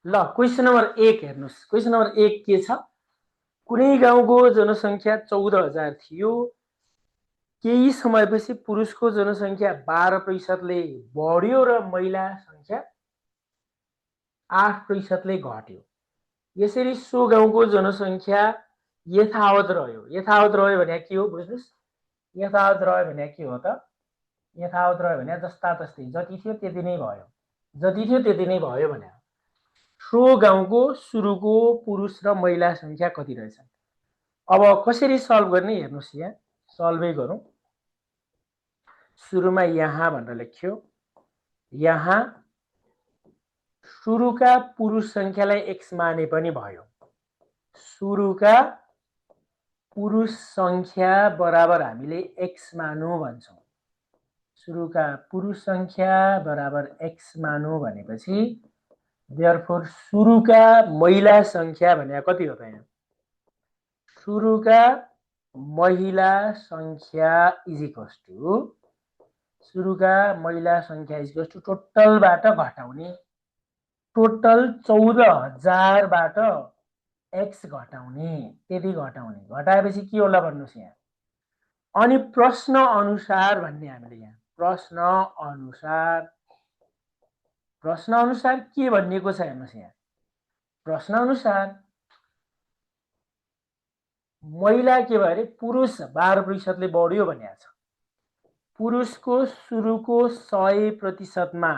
ल question number 1 हेर्नुस्। Question number 1 के छ? कुनै गाउँको जनसङ्ख्या 14,000 थियो। केही समयपछि पुरुषको जनसङ्ख्या 12% बढ्यो र महिला सङ्ख्या 8% घट्यो। यसरी सो गाउँको जनसङ्ख्या यथावत रह्यो। यथावत रह्यो भने के हो बुझ्नुस्? यथावत रह्यो भने के हो त? यथावत रह्यो भने जस्ता तस्तै जति थियो त्यति नै भयो। जति थियो त्यति नै भयो भने सो गाउँको सुरुको पुरुष र महिला सङ्ख्या कति रहेछ? अब कसरी सल्भ गर्ने हेर्नुस्। यहाँ सल्भै गरौँ। सुरुमा यहाँ भनेर लेख्यो। यहाँ सुरुका पुरुष सङ्ख्यालाई x माने पनि भयो। सुरुका पुरुष सङ्ख्या बराबर हामीले x मानौँ भन्छौँ। सुरुका पुरुष सङ्ख्या बराबर x मानौँ भनेपछि देयरफोर सुरुका महिला सङ्ख्या भने कति हो त? यहाँ सुरुका महिला सङ्ख्या इज इक्वल्स टु सुरुका महिला सङ्ख्या इज इक्वल्स टु टोटलबाट घटाउने टोटल 14,000बाट x घटाउने त्यति घटाउने। घटाएपछि के होला भन्नुहोस् यहाँ। अनि प्रश्न अनुसार भन्ने हामीले यहाँ प्रश्न अनुसार के भनिएको छ हेर्नुहोस्। यहाँ प्रश्न अनुसार महिला के भयो अरे पुरुष 12%ले बढ्यो भनेको छ। पुरुषको सुरुको 100%मा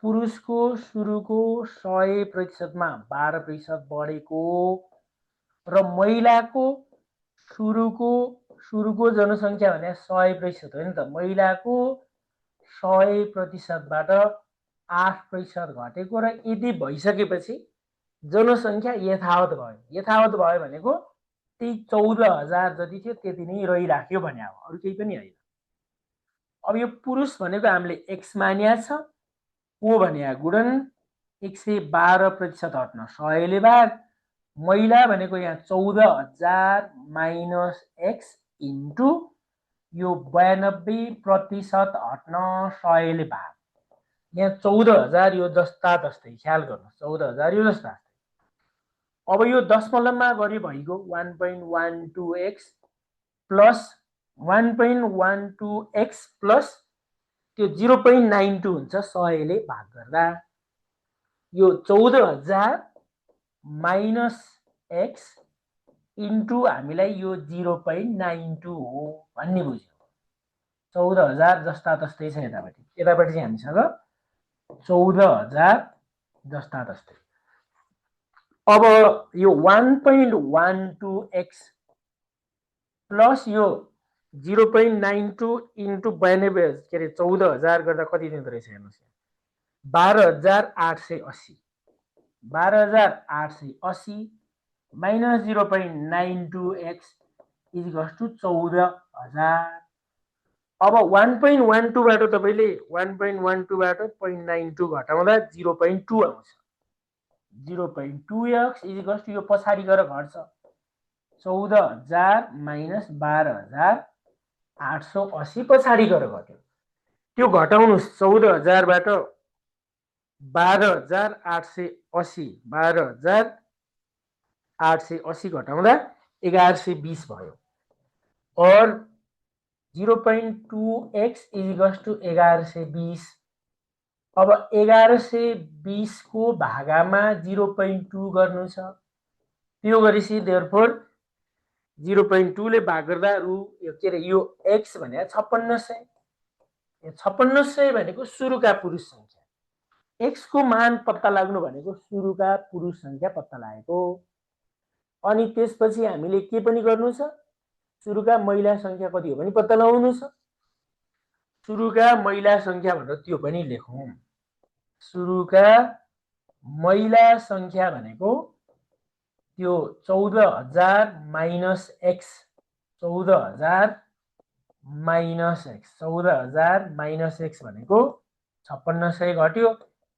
पुरुषको सुरुको 100%मा 12% बढेको र महिलाको सुरुको जनसङ्ख्या भने 100% हो नि त। महिलाको 100%बाट 8% घटेको र यदि भइसकेपछि जनसङ्ख्या यथावत भयो। यथावत भयो भनेको त्यही 14,000 जति थियो त्यति नै रहिराख्यो भने हो, अरू केही पनि होइन। अब यो पुरुष भनेको हामीले x मानिया छ, को भने गुणन 112% हट्न 100 ले भाग, महिला भनेको यहाँ 14,000 माइनस x इन्टु यो 92% हट्न 100 ले भाग। यहाँ 14,000 यो जस्ता तस्तै ख्याल गर्नुहोस्। 14,000 यो जस्ता तस्तै। अब यो दशमलवमा गरी भइगयो 1.12x प्लस 1.12x प्लस त्यो 0.92 हुन्छ 100 ले भाग गर्दा। यो 14,000 माइनस x इन्टु हामीलाई यो 0.92 हो भन्ने बुझ्यो। 14,000 जस्ता तस्तै छ यतापट्टि। यतापट्टि चाहिँ हामीसँग 14,000 जस्ता तस्तै। अब यो 1.12x प्लस यो 0.92 इन्टु 92 के अरे 14,000 गर्दा कति दिँदो रहेछ हेर्नुहोस्। 12,880 12,880 minus 0.92x is equals to 14,000। अब 1.12बाट तपाईँले 1.12बाट 0.92 घटाउँदा 0.2 आउँछ। 0.2x इज इक्वल्स टु यो पछाडि गएर घट्छ 14,000 माइनस 12,880 पछाडि गएर घट्यो। त्यो घटाउनुहोस् 14,000बाट 12,880 12,880 घटाउँदा 1120 भयो। और 0.2x इज इक्वल्स टु 1120। अब 1120 को भागामा 0.2 गर्नु छ। त्यो गरेपछि देयरफोर 0.2 ले भाग गर्दा के अरे यो x भने 5600। 5600 भनेको सुरुका पुरुष सङ्ख्या। x को मान पत्ता लाग्नु भनेको सुरुका पुरुष सङ्ख्या पत्ता लागेको। अनि त्यसपछि हामीले के पनि गर्नु छ, सुरुका महिला सङ्ख्या कति हो भने पत्ता लगाउनु छ। सुरुका महिला सङ्ख्या भनेर त्यो पनि लेखौँ। सुरुका महिला सङ्ख्या भनेको त्यो 14,000 minus x 14,000 minus x 14,000 minus x भनेको 5600 घट्यो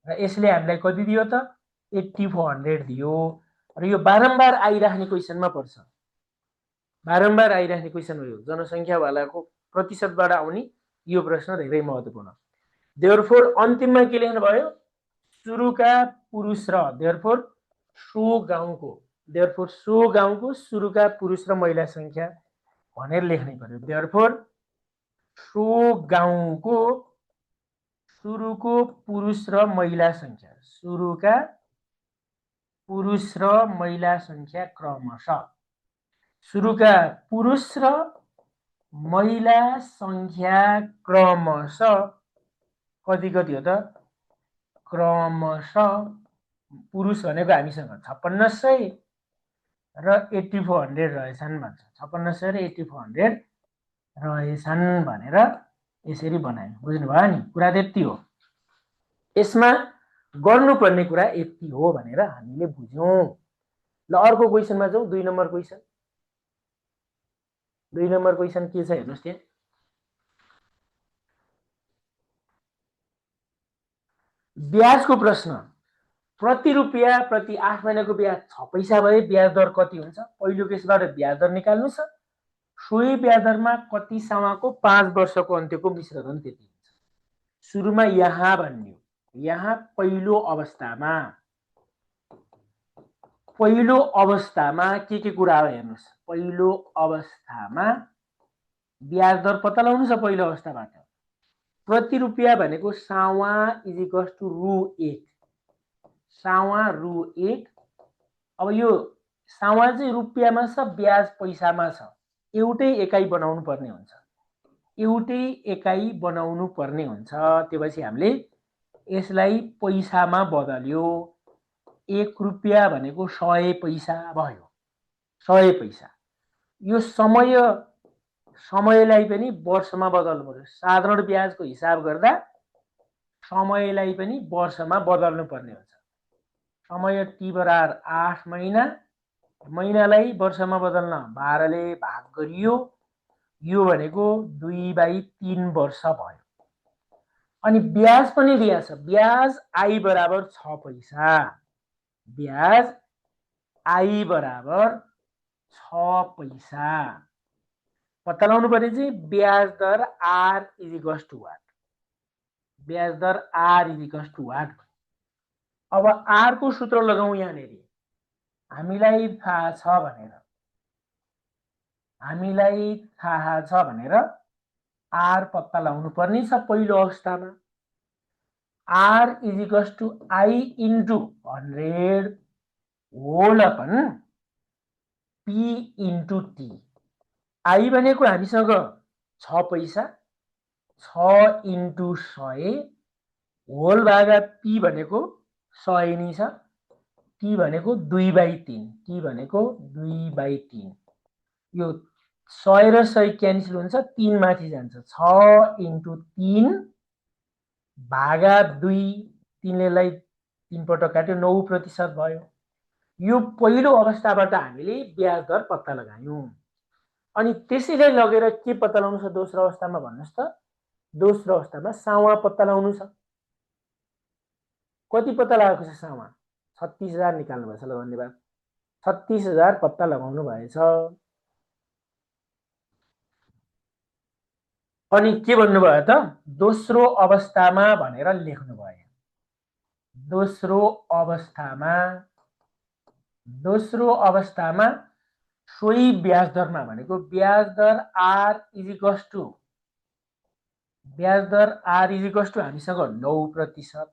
र यसले हामीलाई कति दियो त 8400 दियो। र यो बारम्बार आइराख्ने क्वेसनमा पर्छ। बारम्बार आइराख्ने क्वेसन हो यो। जनसङ्ख्यावालाको प्रतिशतबाट आउने यो प्रश्न धेरै महत्त्वपूर्ण। देयरफोर अन्तिममा के लेख्नु भयो? सुरुका पुरुष र देयरफोर सो गाउँको सुरुका पुरुष र महिला संख्या भनेर लेख्नै पर्यो। देयरफोर सो गाउँको सुरुको पुरुष र महिला संख्या, सुरुका पुरुष र महिला संख्या क्रमशः, सुरुका पुरुष र महिला संख्या क्रमशः कति कति हो त? क्रमशः पुरुष भनेको हामीसँग 5600 र 8400 रहेछन् भन्छ। 5600 र 8400 रहेछन् भनेर यसरी बनायौँ। बुझ्नुभयो नि? कुरा त्यति हो। यसमा गर्नुपर्ने कुरा यति हो भनेर हामीले बुझ्यौँ। ल अर्को क्वेसनमा जाउँ। 2 नम्बर क्वेसन। 2 नम्बर क्वेसन के छ हेर्नुहोस् त्यहाँ। ब्याजको प्रश्न। प्रति रुपियाँ प्रति 8 महिनाको ब्याज 6 पैसा भए ब्याज दर कति हुन्छ? पहिलो केसबाट ब्याज दर निकाल्नु छ। सोही ब्याज दरमा कति सामाको 5 वर्षको अन्त्यको मिश्रधन त्यति हुन्छ। सुरुमा यहाँ भन्यो, यहाँ पहिलो अवस्थामा के कुरा हो हेर्नुहोस्। पहिलो अवस्थामा ब्याज दर पत्ता लगाउनु छ। पहिलो अवस्थाबाट प्रति रुपियाँ भनेको सावा इज इक्वल्स टु रु 1, सावा रु 1। अब यो सावा चाहिँ रुपियाँमा छ, ब्याज पैसामा छ। एउटै एकाइ बनाउनु पर्ने हुन्छ, एउटै एकाइ बनाउनु पर्ने हुन्छ। त्यसपछि हामीले यसलाई पैसामा बदल्यो। 1 रुपियाँ भनेको 100 पैसा भयो, 100 पैसा। यो समयलाई पनि वर्षमा बदल्नु पर्यो। साधारण ब्याजको हिसाब गर्दा समयलाई पनि वर्षमा बदल्नु पर्ने हुन्छ। समय टी बराबर 8 महिना, महिनालाई वर्षमा बदल्न 12 ले भाग गरियो। यो भनेको 2/3 वर्ष भयो। अनि ब्याज पनि दिएको छ। ब्याज आई बराबर 6 पैसा, ब्याज आई बराबर 6 पैसा। पत्ता लगाउनु पर्ने चाहिँ ब्याज दर R is equals to what, ब्याज दर R is equals to what. अब आर को सूत्र लगाउँ। यहाँनिर हामीलाई थाहा छ भनेर आर पत्ता लगाउनु पर्ने छ। पहिलो अवस्थामा R is equals to I into 100 whole upon P into T. I भनेको हामीसँग 6 पैसा, 6 इन्टु 100 होल भागा पी भनेको 100 नै छ, टी भनेको 2/3, टी भनेको 2/3। यो 100 र 100 क्यान्सल हुन्छ, 3 माथि जान्छ। 6 इन्टु 3 भागा 2, 3ले 3 पटक काट्यो, 9% भयो। यो पहिलो अवस्थाबाट हामीले ब्याज दर पत्ता लगायौँ। अनि त्यसैलाई लगेर के पत्ता लगाउनु छ दोस्रो अवस्थामा भन्नुहोस् त? दोस्रो अवस्थामा सावा पत्ता लगाउनु छ। कति पत्ता लगाएको छ सावा? 36,000 निकाल्नु भएछ। ल धन्यवाद। 36,000 पत्ता लगाउनु भएछ। अनि के भन्नुभयो त? दोस्रो अवस्थामा भनेर लेख्नु भयो। दोस्रो अवस्थामा सोही ब्याज दरमा भनेको ब्याज दर आर इज इक्वल्स टु हामीसँग 9%,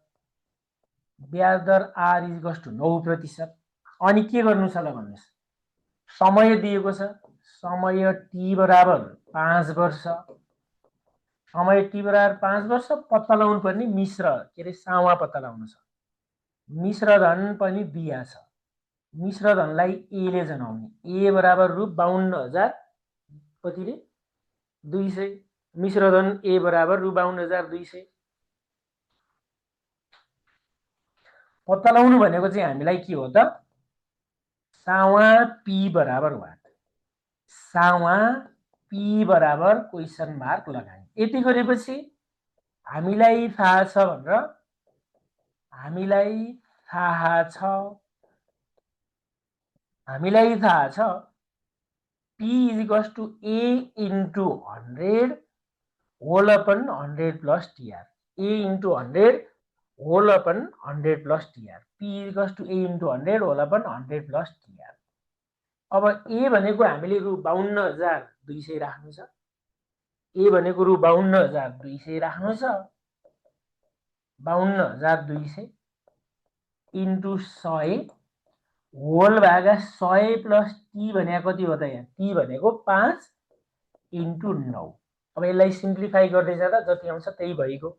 ब्याज दर आर इज इक्वल्स टु 9%। अनि के गर्नु छ ल भन्नुहोस्। समय दिएको छ, समय टी बराबर 5 वर्ष, समय टी बराबर 5 वर्ष। पत्ता लगाउनु पर्ने सावा पत्ता लगाउनु छ। मिश्रधन पनि दिया छ। मिश्रधनलाई ए ले जनाउने। ए बराबर रु 52,000 कतिले 200। मिश्रधन ए बराबर रु 52,200। पत्ता लगाउनु भनेको चाहिँ हामीलाई के हो त? सावा पी बराबर वाट, सावा पी बराबर क्वेसन मार्क लगायौँ। यति गरेपछि हामीलाई थाहा छ भनेर हामीलाई थाहा छ P is equals to A into 100 whole upon 100 plus TR। A into 100 whole upon 100 plus TR, P equals to A into 100 whole upon 100 plus TR. अब ए भनेको हामीले रु 52,200 राख्नु छ, ए भनेको रु 52,200 राख्नु छ, 52,200 इन्टु 100 होल भागा 100 प्लस टी भनेको कति हो त? यहाँ टी भनेको 5 इन्टु 9। अब यसलाई सिम्प्लिफाई गर्दै जाँदा जति आउँछ त्यही भइगयो।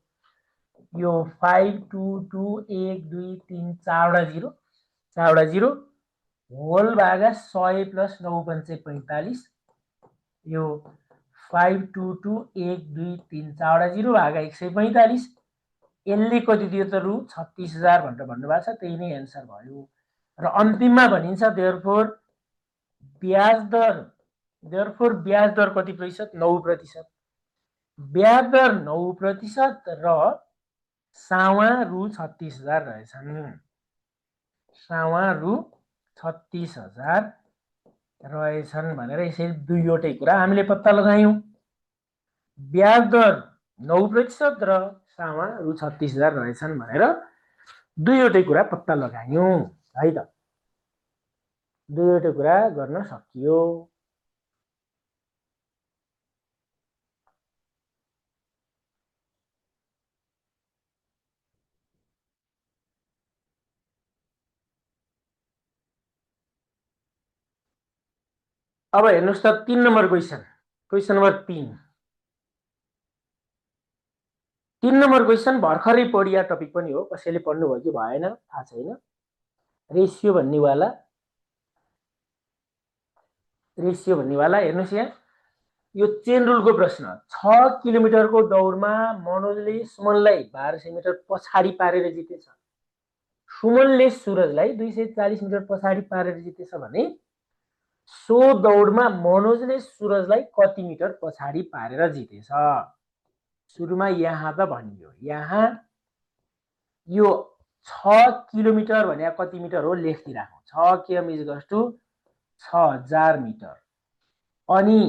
यो 5 2 2 1 2 3 4वटा 0, 4वटा 0 होल भागा 100 प्लस 9 पंचे 45, यो 5 2 2 1 2 3 4वटा 0 भागा 145। यसले कति दियो त? रु 36,000 भनेर भन्नुभएको छ, त्यही नै एन्सर भयो। र अन्तिममा भनिन्छ देयरफोर ब्याज दर कति प्रतिशत? 9%। ब्याज दर 9% र सावा रु 36,000 रहेछन्। सावा रु 36,000 रहेछन् भनेर यसरी दुईवटै कुरा हामीले पत्ता लगायौं। ब्याज दर 9% र सावा रु 36,000 रहेछन् भनेर दुईवटै कुरा पत्ता लगायौं है त। दुईवटै कुरा गर्न सकियो। अब हेर्नुस् त 3 number question, question number 3। 3 number question भर्खरै पढिया टपिक पनि हो, कसैले पढ्नुभयो कि भएन थाहा छैन। रेसियो भन्नेवाला हेर्नुस् यहाँ, यो चेन रुलको प्रश्न। 6 किलोमिटरको दौडमा मनोजले सुमनलाई 1200 मिटर पछाडि पारेर जितेछ। सुमनले सुरजलाई 240 मिटर पछाडि पारेर जितेछ भने सो दौडमा मनोजले सुरजलाई कति मिटर पछाडि पारेर जितेछ? सुरुमा यहाँ त भनियो, यहाँ यो 6 किलोमिटर भने कति मिटर हो लेखिराखौँ। 6 किम इक्वल्स टु 6000 मिटर। अनि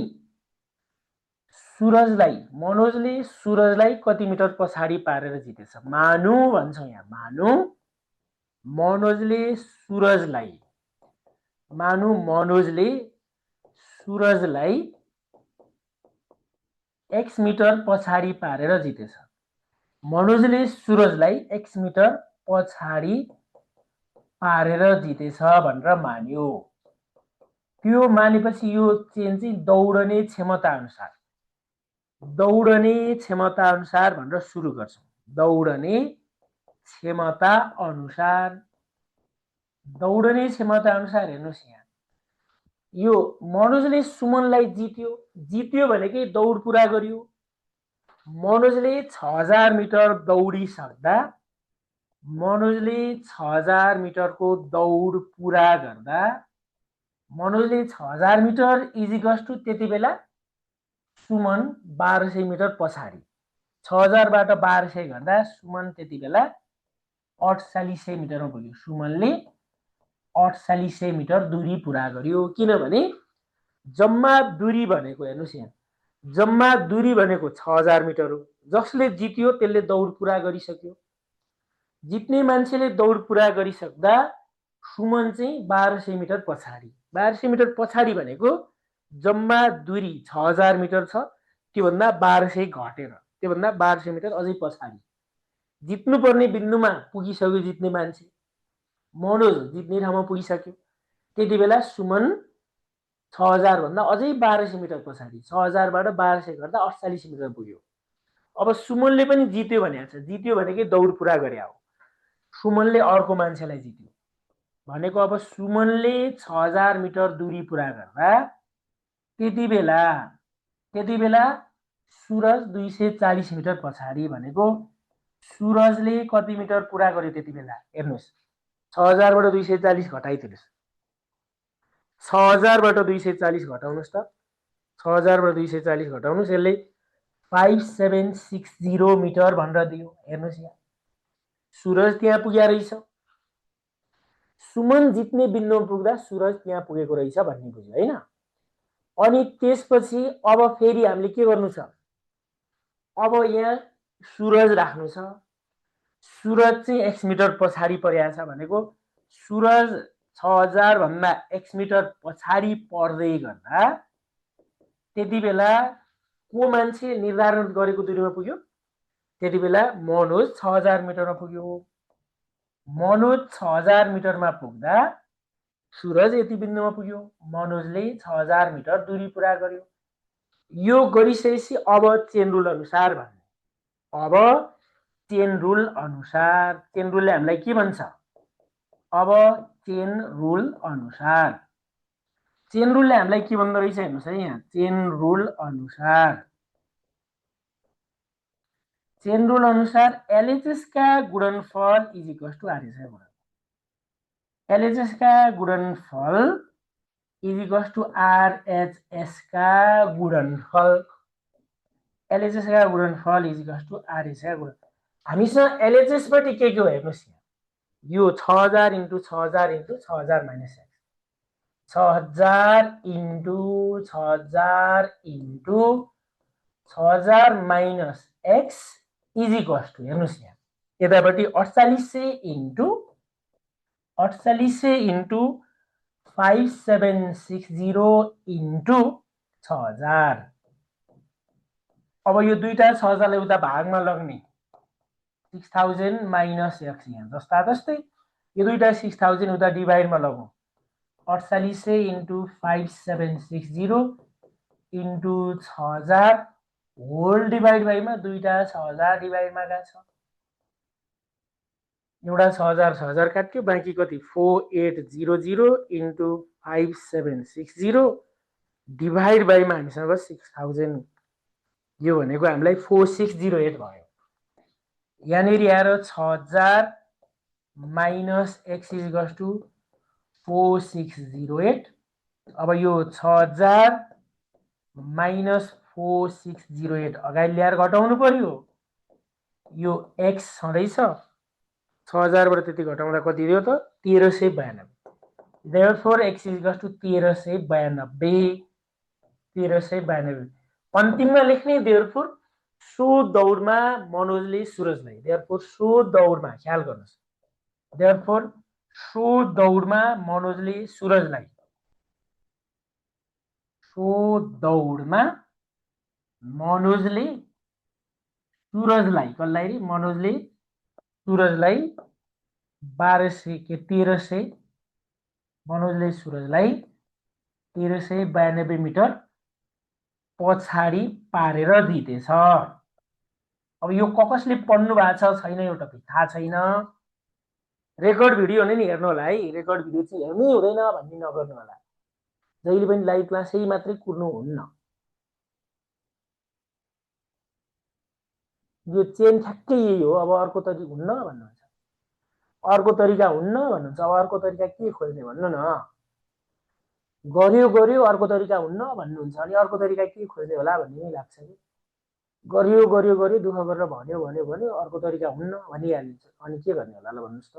मनोजले सुरजलाई कति मिटर पछाडि पारेर जितेछ? मानु भन्छौँ यहाँ, मानु मनोजले सुरजलाई x मिटर पछाडि पारेर जितेछ। मनोजले सुरजलाई x मिटर पछाडि पारेर जितेछ भनेर मान्यो। त्यो मानेपछि यो चेन चाहिँ दौडने क्षमता अनुसार भनेर सुरु गर्छौँ। दौडने क्षमता अनुसार हेर्नुस् यहाँ, यो मनोजले सुमनलाई जित्यो भनेकै दौड पुरा गर्यो। मनोजले 6000 मिटर दौडिसक्दा, मनोजले 6000 मिटरको दौड पुरा गर्दा मनोजले 6000 मिटर इजिकल्स टु त्यति बेला सुमन 1200 मिटर पछाडि, 6000 बाट 1200 गर्दा सुमन त्यति बेला 4800 मिटरमा पुग्यो। सुमनले 4800 मिटर दूरी पुरा गर्यो। किनभने जम्मा दूरी भनेको हेर्नुस् यहाँ, जम्मा दूरी भनेको 6000 मिटर हो। जसले जित्यो त्यसले दौड पुरा गरिसक्यो। जित्ने मान्छेले दौड पुरा गरिसक्दा सुमन चाहिँ 1200 मिटर पछाडि। 1200 मिटर पछाडि भनेको जम्मा दूरी 6000 मिटर छ, त्योभन्दा 1200 घटेर, त्योभन्दा 1200 मिटर अझै पछाडि जित्नुपर्ने बिन्दुमा पुगिसक्यो जित्ने मान्छे। मनोज जित्ने ठाउँमा पुगिसक्यो। त्यति बेला सुमन 6000 भन्दा अझै 1200 मिटर पछाडि, 6000 बाट 1200 गर्दा 48 मिटर पुग्यो। अब सुमनले पनि जित्यो भनेको छ, जित्यो भनेकै दौड पुरा गरे हो। सुमनले अर्को मान्छेलाई जित्यो भनेको अब सुमनले 6000 मिटर दूरी पुरा गर्दा त्यति बेला सुरज 240 मिटर पछाडि भनेको सुरजले कति मिटर पुरा गर्यो त्यति बेला? हेर्नुस्, 6000 बाट 240 घटाइदिनुस्, 6000 बाट 240 घटाउनुस् त, 6000 बाट 240 घटाउनुस्, यसले 5760 मिटर भनेर दियो। हेर्नुस् यहाँ, सुरज त्यहाँ पुग्या रहेछ, सुमन जित्ने बिन्दुमा पुग्दा सुरज त्यहाँ पुगेको रहेछ भन्ने बुझ्यो हैन। अनि त्यसपछि अब फेरि हामीले के गर्नु छ? अब यहाँ सुरज राख्नु छ। सूरज चाहिँ x मिटर पछाडि परेको छ भनेको सूरज 6000 भन्दा x मिटर पछाडि पर्दै गर्दा त्यति बेला को मान्छे निर्धारण गरेको दूरीमा पुग्यो त्यति बेला मनोज 6000 मिटरमा पुग्यो मनोज 6000 मिटरमा पुग्दा सूरज यति बिन्दुमा पुग्यो मनोजले 6000 मिटर दूरी पूरा गर्यो यो गरिसकेपछि अब चेन रुल अनुसार भन्ने अब चेन रुल रुलले हामीलाई के भन्छ अब चेन रुलले हामीलाई के भन्दो रहेछ हेर्नुस् है यहाँ चेन रुल अनुसार LHS का गुणनफल इज इक्वल टु RHS का गुणनफल LHS का गुणनफल इज इक्वल टु RHS का गुणनफल LHS का गुणनफल इज इक्वल टु RHS का गुणनफल हामीसँग LHS बाट के हो हेर्नुस् यो 6000 * 6000 * 6000 minus x 6000 * 6000 * 6000 minus x is equal to हेर्नुस् यहाँ यतापट्टि 4800 * 5760 * 6000 अब यो दुईटा 6000 लाई उता भागमा लग्ने 6000 माइनस x यहाँ जस्ता जस्तै यो दुईटा 6000 उता डिभाइडमा लगौँ 4800 * 5760 * 6000 होल डिभाइड बाइमा दुईटा 6000 डिभाइडमा गएको छ एउटा 6000 काट्यो बाँकी कति 4800 * 5760 डिभाइड बाइमा हामीसँग 6000 यो भनेको हामीलाई 4608 भयो यहाँनिर आएर 6000 minus x is equal to 4608 अब यो 6000 माइनस 4608 अगाडि ल्याएर घटाउनु पर्यो यो x छँदैछ 6000 बाट त्यति घटाउँदा कति दियो त 1392 therefore x is equal to 1392 अन्तिममा लेख्ने therefore सो दौडमा मनोजले सूरजलाई therefore सो दौडमा ख्याल गर्नुस् therefore सो दौडमा मनोजले सूरजलाई कसलाई मनोजले सूरजलाई 1200 के 1300 मनोजले सूरजलाई 1392 मिटर पछाडि पारेर जितेछ अब यो कसले पढ्नु भएको छ छैन यो टपिक थाहा छैन रेकर्ड भिडियो हो नि हेर्नु होला है रेकर्ड भिडियो चाहिँ हेर्नै हुँदैन भन्ने नगर्नु होला जहिले पनि लाइभ क्लासै मात्रै कुर्नु हुन्न यो चेन ठ्याक्कै यही हो अब अर्को तरिका हुन्न भन्नुहुन्छ अब अर्को तरिका के खोज्ने भन्नु न गर्यो अर्को तरिका हुन्न भन्नुहुन्छ अनि अर्को तरिका के खोज्ने होला भन्ने नि लाग्छ कि गर्यो दुःख गरेर भन्यो अर्को तरिका हुन्न भनिहालिन्छ अनि के गर्ने होला ल भन्नुस् त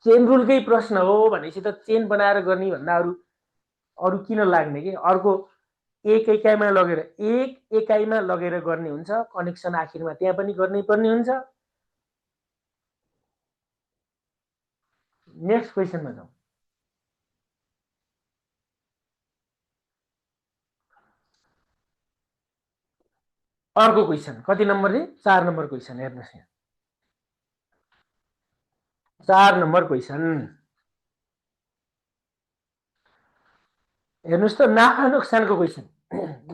चेन रुलकै प्रश्न हो भनेपछि त चेन बनाएर गर्ने भन्दा अरु किन लाग्ने कि अर्को एक एकाइमा लगेर गर्ने हुन्छ कनेक्सन आखिरमा त्यहाँ पनि गर्नै पर्ने हुन्छ नेक्स्ट क्वेशनमा जाउँ अर्को क्वेशन कति नम्बर रे 4 नम्बर क्वेशन हेर्नुस् यहाँ 4 नम्बर क्वेशन हेर्नुस् त नाफा नोक्सानको क्वेशन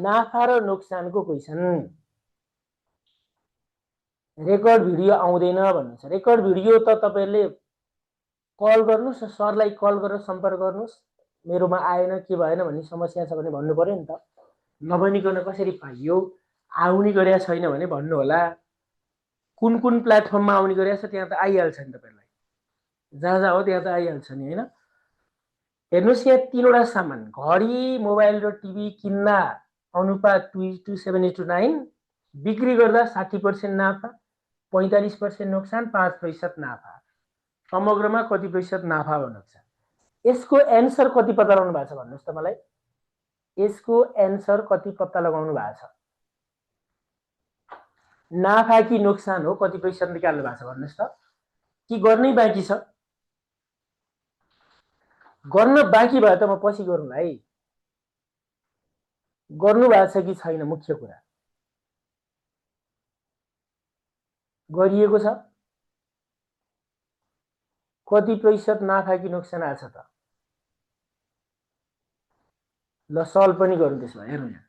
नाफा र नोक्सानको क्वेशन रेकर्ड भिडियो आउँदैन भन्नुहुन्छ रेकर्ड भिडियो त तपाईहरुले कल गर्नुस् सरलाई कल गरेर सम्पर्क गर्नुस् मेरोमा आएन के भएन भन्ने समस्या छ भने भन्नु पर्यो नि त नभनिकन कसरी पाइयो आउने गरेको छैन भने भन्नु होला कुन प्लेटफर्ममा आउने गरेको छ त्यहाँ त आइहाल्छ नि तपाईहरुलाई जहाँ हो त्यहाँ त आइहाल्छ नि हैन हेर्नुस् यहाँ तीनवटा सामान घडी मोबाइल र टिभी किन्दा अनुपात 2:7:9 बिक्री गर्दा 60% नाफा 45% नोक्सान 5% नाफा समग्रमा कति प्रतिशत नाफा बन्छ यसको एन्सर कति पत्ता लगाउनु भएको छ भन्नुस् त मलाई यसको एन्सर कति पत्ता लगाउनु भएको छ नाफा कि नोक्सान हो, कति प्रतिशत निकाल्नु भएको छ भन्नुहोस् त, कि गर्नै बाँकी छ? गर्न बाँकी भयो त म पछि गरौँ है। गर्नु भएको छ कि छैन मुख्य कुरा। गरिएको छ। कति प्रतिशत नाफा कि नोक्सान आछ त? ल सल्भ पनि गरौँ त्यसमा। हेर्नु यहाँ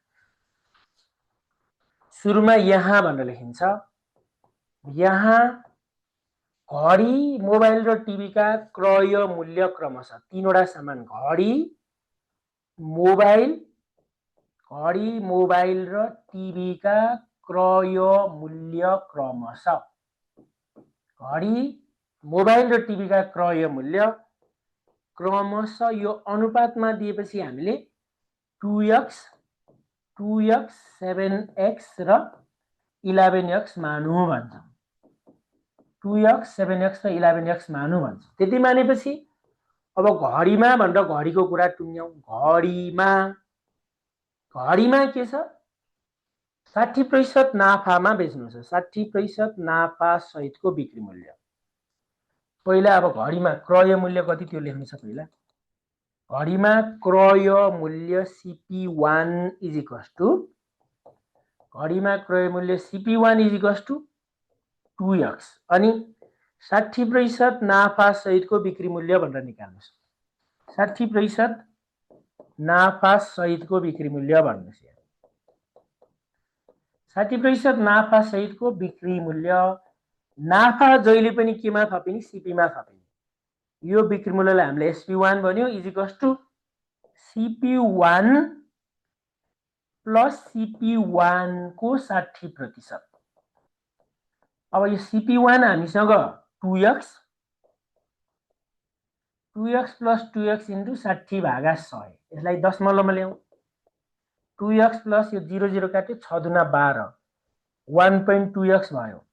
सुरुमा यहाँ भनेर लेखिन्छ। यहाँ घडी, मोबाइल र टिभीका क्रय मूल्य क्रमशः तीनवटा सामान घडी, मोबाइल र टिभीका क्रय मूल्य क्रमशः। घडी, मोबाइल र टिभीका क्रय मूल्य क्रमशः यो अनुपातमा दिएपछि हामीले 2x, 7x र 11x मानु भन्छ। 2x, 7x र 11x मानु भन्छ। त्यति मानेपछि अब घडीमा भनेर घडीको कुरा टुङ्ग्यौं। घडीमा के छ? 60% नाफामा बेच्नु छ। 60% नाफा सहितको बिक्री मूल्य। पहिला अब घडीमा क्रय मूल्य कति त्यो लेख्नु छ पहिला। घडीमा क्रय मूल्य CP1 इज इक्वल्स टु, घडीमा क्रय मूल्य CP1 is equals to 2x अनि 60% नाफा सहितको बिक्री मूल्य भनेर निकाल्नुस्। 60% नाफा सहितको बिक्री मूल्य भन्नुस्। 60% नाफा सहितको बिक्री मूल्य। नाफा जहिले पनि केमा थपिने? CP मा थपिने। यो बिक्री मूल्यलाई हामीले SP1 भन्यो is equals to CP1 plus CP1 को 60%। अब यो CP1 हामीसँग 2x प्लस 2x इन्टु 60 भागा 100। यसलाई दशमलवमा ल्याउँ। 2x प्लस यो 0 0 काट्यो, 6 दुना 12, 1.2x भयो।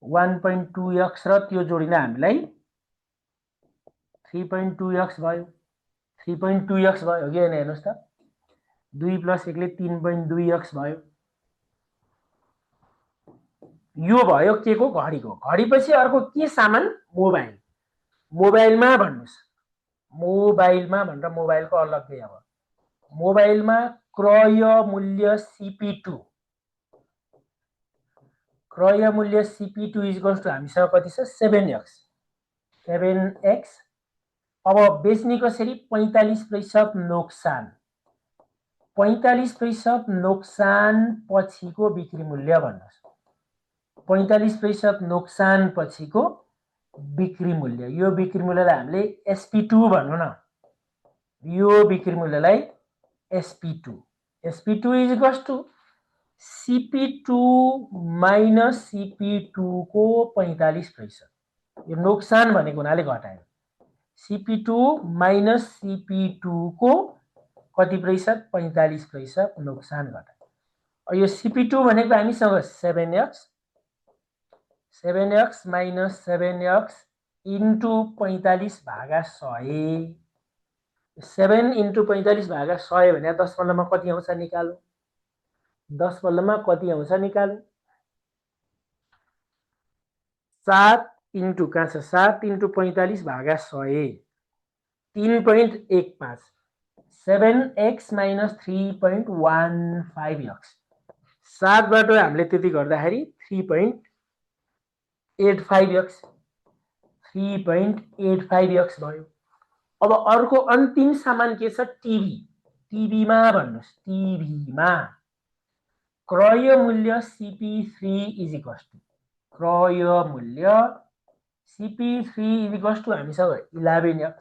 1.2x र त्यो जोडिँदा हामीलाई 3.2x भयो। 3.2x भयो हो कि होइन हेर्नुहोस् त। 2 प्लस 1 ले 3.2x भयो। यो भयो के को? घडीको। घडीपछि अर्को के सामान? मोबाइल। मोबाइलमा भन्नुस्। मोबाइलमा भनेर मोबाइलको अलग्गै। अब मोबाइलमा क्रय मूल्य CP2, क्रय मूल्य CP2 इज इक्वल्स टु हामीसँग कति छ? 7x। अब बेच्ने कसरी? 45% नोक्सान। 45% नोक्सान पछिको बिक्री मूल्य भन्नुस्। 45% नोक्सान पछिको बिक्री मूल्य। यो बिक्री मूल्यलाई हामीले SP2 भन्नु न। यो बिक्री मूल्यलाई SP2 is equals to CP2 minus CP2 को 45%। यो नोक्सान भनेको हुनाले घटायो। CP2 माइनस CP2 को कति प्रतिशत? 45% नोक्सान घटायो। यो CP2 भनेको हामीसँग 7x माइनस 7x इन्टु 45 भागा 100। 7 इन्टु 45 भागा 100 भने दशमलवमा कति आउँछ निकाल्नु। दशमलवमा कति आउँछ निकाल्नु। 7 इन्टु कहाँ छ? 7 इन्टु 45 भागा 100 3.15। 7x minus 3.15x। 7 बाट हामीले त्यति गर्दाखेरि 3.85x। 3.85x भयो। अब अर्को अन्तिम सामान के छ? टिभी। टिभीमा भन्नुस्। टिभीमा क्रय मूल्य CP3 इज इक्वल्स टु, क्रय मूल्य CP3 इज इक्वल्स टु हामीसँग 11x।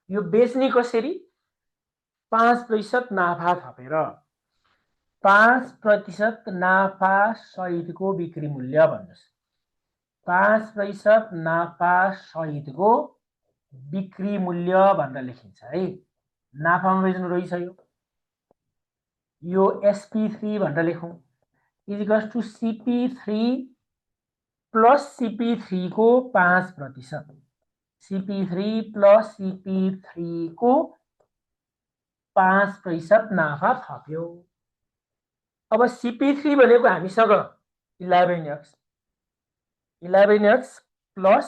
यो बेच्ने कसरी? 5% नाफा थपेर। 5% नाफा सहितको बिक्री मूल्य भन्नुस्। 5% नाफा सहितको बिक्री मूल्य भनेर लेखिन्छ है। नाफामा बेच्नु रहेछ यो SP3 भनेर लेखौँ is equals to CP3 plus CP3 को 5%। CP3 प्लस CP3 को 5% नाफा थप्यो। अब CP3 भनेको हामीसँग 11x 11x plus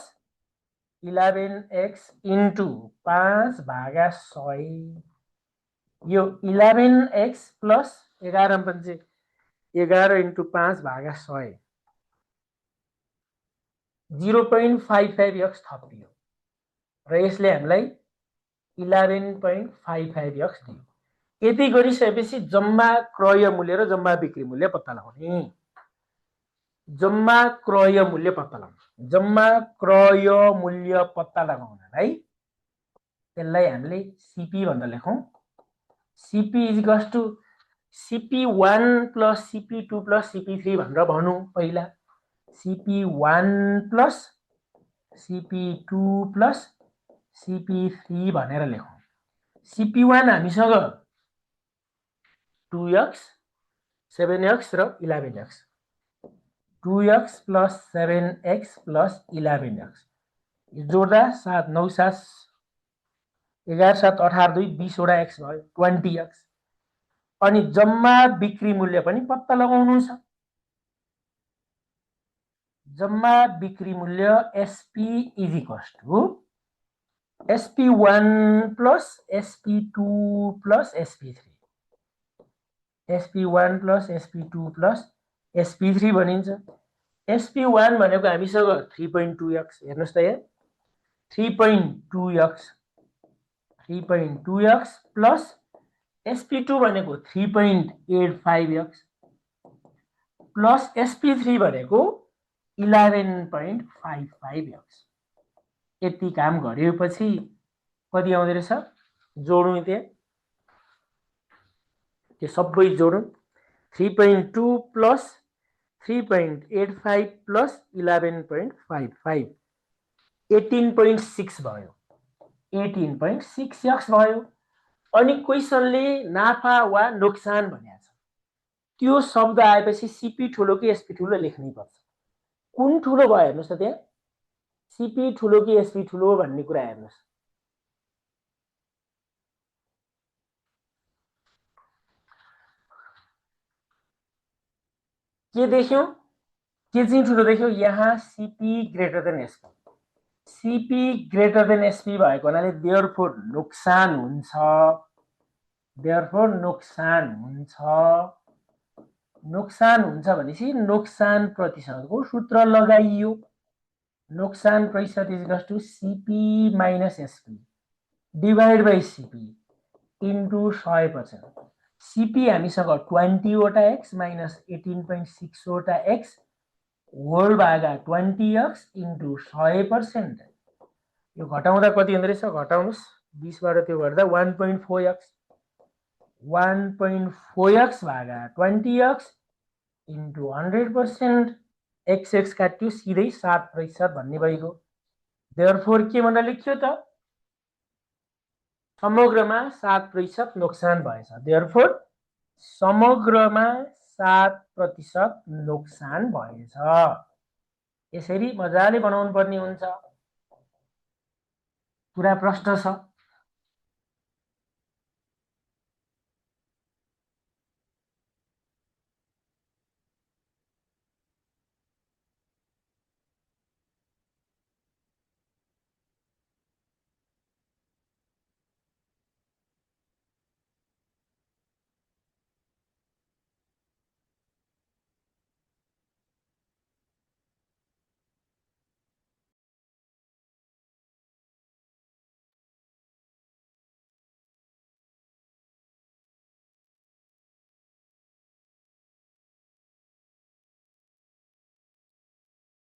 11x into 5 भागा 100 यो 11x प्लस 11 इन्टु 5 भागा 100 0.55x थपियो र यसले हामीलाई 11.55x दियो। यति गरिसकेपछि जम्मा क्रय मूल्य र जम्मा बिक्री मूल्य पत्ता लगाउने। जम्मा क्रय मूल्य पत्ता लगाउनु। जम्मा क्रय मूल्य पत्ता लगाउनलाई त्यसलाई हामीले सीपी भनेर लेखौं। CP is equals to CP1 plus CP2 plus CP3 भनेर भनौं पहिला। CP1 plus CP2 plus CP3 भनेर लेखौं। CP1 हामीसँग 2x 7x र 11x 2x plus 7x plus 11x जोड्दा 7 9 7 11 7 18 2 20 वटा x भयो 20x। अनि जम्मा बिक्री मूल्य पनि पत्ता लगाउनु छ। जम्मा बिक्री मूल्य SP is equals to SP1 plus SP2 plus SP3 SP1 plus SP2 plus SP3 भनिन्छ। SP1 भनेको हामीसँग 3.2x हेर्नुस् त यहाँ 3.2x प्लस SP2 भनेको 3.85x प्लस SP3 भनेको 11.55x। यति काम गरेपछि कति आउँदै रहेछ जोडौं त्यहाँ त्यो सबै जोडौं 3.2 प्लस 3.85 प्लस 11.55 18.6 भयो 18.6x भयो। अनि क्वेशनले नाफा वा नोक्सान भनेको छ। त्यो शब्द आएपछि सीपी ठुलो कि एसपी ठुलो लेख्नै पर्छ। कुन ठुलो भयो हेर्नुस् त त्यहाँ सीपी ठुलो कि एसपी ठुलो भन्ने कुरा हेर्नुस्। के देख्यौ के चाहिँ ठुलो देख्यौ यहाँ CP greater than SP. CP greater than SP भएको हुनाले देयरफोर नोक्सान हुन्छ। देयरफोर नोक्सान हुन्छ। नोक्सान हुन्छ भनेपछि नोक्सान प्रतिशतको सूत्र लगाइयो। नोक्सान प्रतिशत is equals to CP minus SP divide by CP into 100%। CP हामीसँग 20 वटा x माइनस 18.6 वटा x होल भागा 20x इन्टु 100%। यो घटाउँदा कति हुँदो रहेछ घटाउनुस् 20 बाट त्यो गर्दा 1.4x 1.4x भागा 20x इन्टु 100%। x काट्यो सिधै 7% भन्ने भइगयो। देयरफोर के भनेर लेख्यो त समग्रमा 7% नोक्सान भएछ। देयरफोर समग्रमा 7% नोक्सान भएछ। यसरी मजाले बनाउनु पर्ने हुन्छ। पुरा प्रश्न छ।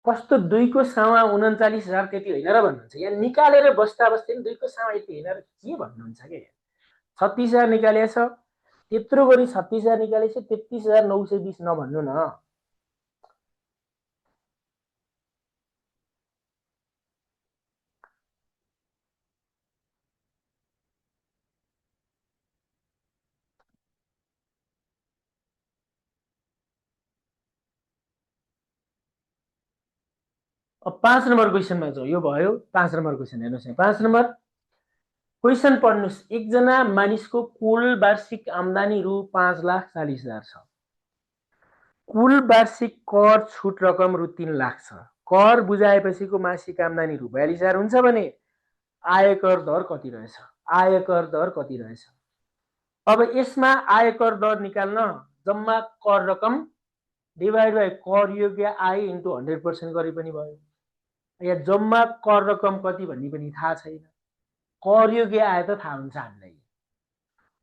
कस्तो 2 को सावा 39,000 त्यति होइन र भन्नुहुन्छ। यहाँ निकालेर बस्दा बस्दै 2 को सावा यति होइन र के भन्नुहुन्छ के 36,000 निकालेछ त्यत्रो गरी 36,000 निकालेछ 33,920 नभन्नु न। अब 5 नम्बर क्वेशनमा जाउँ। यो भयो 5 नम्बर क्वेशन हेर्नुस्। 5 नम्बर क्वेशन पढ्नुस्। एकजना मानिसको कुल वार्षिक आम्दानी रु 5,40,000 छ। कुल वार्षिक कर छुट रकम रु 3 लाख छ। कर बुझाएपछिको मासिक आम्दानी रु 42,000 हुन्छ भने आयकर दर कति रहेछ? आयकर दर कति रहेछ? अब यसमा आयकर दर निकाल्न जम्मा कर रकम डिभाइड बाई कर योग्य आय इन्टु 100% गरे पनि भयो। यहाँ जम्मा कर रकम कति भन्ने पनि थाहा छैन। कर योग्य आय त थाहा हुन्छ हामीलाई।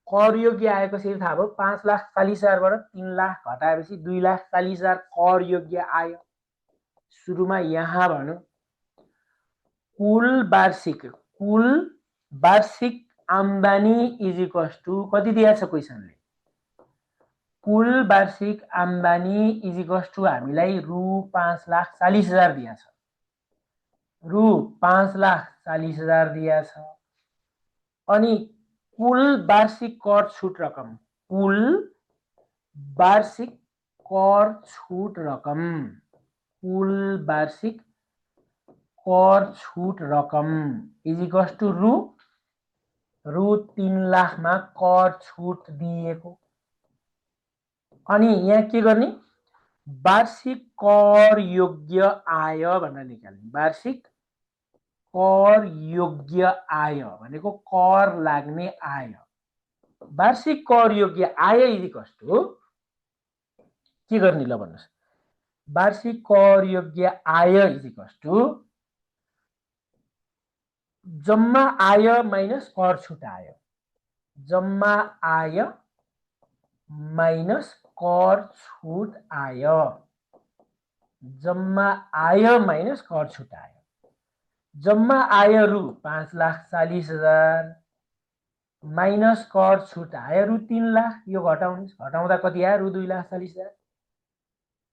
कर योग्य आय कसरी थाहा भयो? 5,40,000बाट 3 लाख घटाएपछि 2,40,000 कर योग्य आय। सुरुमा यहाँ भनौँ कुल वार्षिक आम्दानी इज इक्वल्स टु कति दिएको छ क्वेसनले? कुल वार्षिक आम्दानी इज इक्वल्स टु हामीलाई रु 5,40,000 दिएको छ। रु 5,40,000 दिएको छ। अनि कुल वार्षिक कर छुट रकम, कुल वार्षिक कर छुट रकम, कुल वार्षिक कर छुट रकम इज इक्वल्स टु रु 3 लाखमा कर छुट दिएको। अनि यहाँ के गर्ने? वार्षिक कर योग्य आय भनेर निकाल्ने। वार्षिक कर योग्य आय भनेको कर लाग्ने आय। वार्षिक कर योग्य आय इज इक्वल्स टु के गर्ने ल भन्नुस्? वार्षिक कर योग्य आय इज इक्वल्स टु जम्मा आय माइनस कर छुट आय। जम्मा आय माइनस कर छुट आय। जम्मा आय माइनस कर छुट आय। जम्मा आय रु 5,40,000 माइनस कर छुट आय रु 3 लाख। यो घटाउँदा कति आयो? रु 2,40,000।